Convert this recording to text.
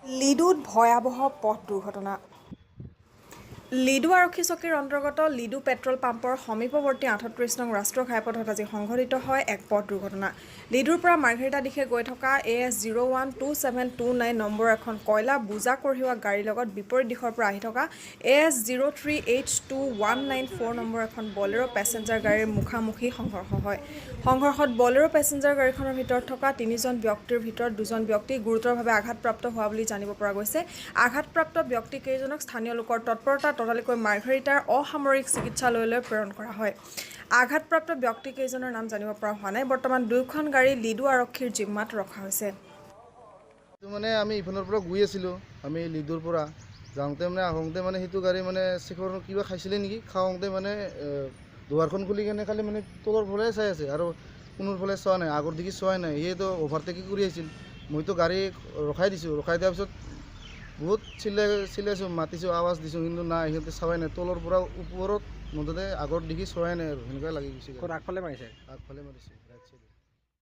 লিডুত ভয়াৱহ পথ দুৰ্ঘটনা। লিডু আৰক্ষী চকীৰ অন্তৰ্গত লিডু পেট্ৰল পাম্পৰ সমীপৱৰ্তী 38 নং ৰাষ্ট্ৰীয় ঘাইপথত আজি সংঘটিত হয় এক পথ দুৰ্ঘটনা। লিডুৰ পৰা মাৰ্ঘেৰিটা দিশে গৈ থকা AS 012729 number এখন কয়লা বোজা কঢ়িওৱা গাড়ীৰ লগত বিপৰীত দিশৰ পৰা আহি থকা AS 03H2194 number এখন বলেৰ' পেছেঞ্জাৰ গাড়ীৰ মুখামুখি সংঘৰ্ষ হয়। সংঘৰ্ষত বলেৰ' পেছেঞ্জাৰ গাড়ীখনৰ ভিতৰত থকা তিনিজন ব্যক্তিৰ ভিতৰত দুজন ব্যক্তি গুৰুতৰভাৱে আঘাতপ্ৰাপ্ত হোৱা বুলি জানিব পৰা গৈছে। আঘাতপ্ৰাপ্ত ব্যক্তিকেইজনক স্থানীয় লোকৰ তৎপৰতাত ততালিকৈ মাৰ্ঘেৰিটাৰ অসামৰিক চিকিৎসালয়লৈ প্ৰেৰণ কৰা হয়। আঘাতপ্ৰাপ্ত ব্যক্তিকেইজনৰ নাম জানিব পৰা হোৱা নাই। বৰ্তমান দুয়োখন গাড়ী লিডু আৰক্ষীৰ জিম্মাত ৰখা হৈছে। এইটো মানে আমি ইফালৰ পৰা গৈ আছিলোঁ, আমি লিডুৰ পৰা যাওঁতে মানে আহোঁতে মানে সেইটো গাড়ী মানে শিখৰ কিবা খাইছিলে নেকি, খাওঁতে মানে দুৱাৰখন খুলি কেনে খালি মানে তলৰ ফালে চাই আছে আৰু কোনোৰ ফালে চোৱা নাই, আগৰ দিশে চোৱাই নাই। সিয়েতো অভাৰটেকিং কৰি আহিছিল। মইতো গাড়ী ৰখাই দিছোঁ। ৰখাই দিয়াৰ পিছত বহুত চিল্লাই চিল্লাইছোঁ, মাতিছোঁ, আৱাজ দিছোঁ, কিন্তু নাই, সিহঁতে চোৱাই নাই। তলৰ পৰা ওপৰত মুঠতে আগৰ দিশে চোৱাই নাই আৰু সেনেকুৱাই লাগি গৈছে। ক'ত আগফালে মাৰিছে? আগফালে মাৰিছে।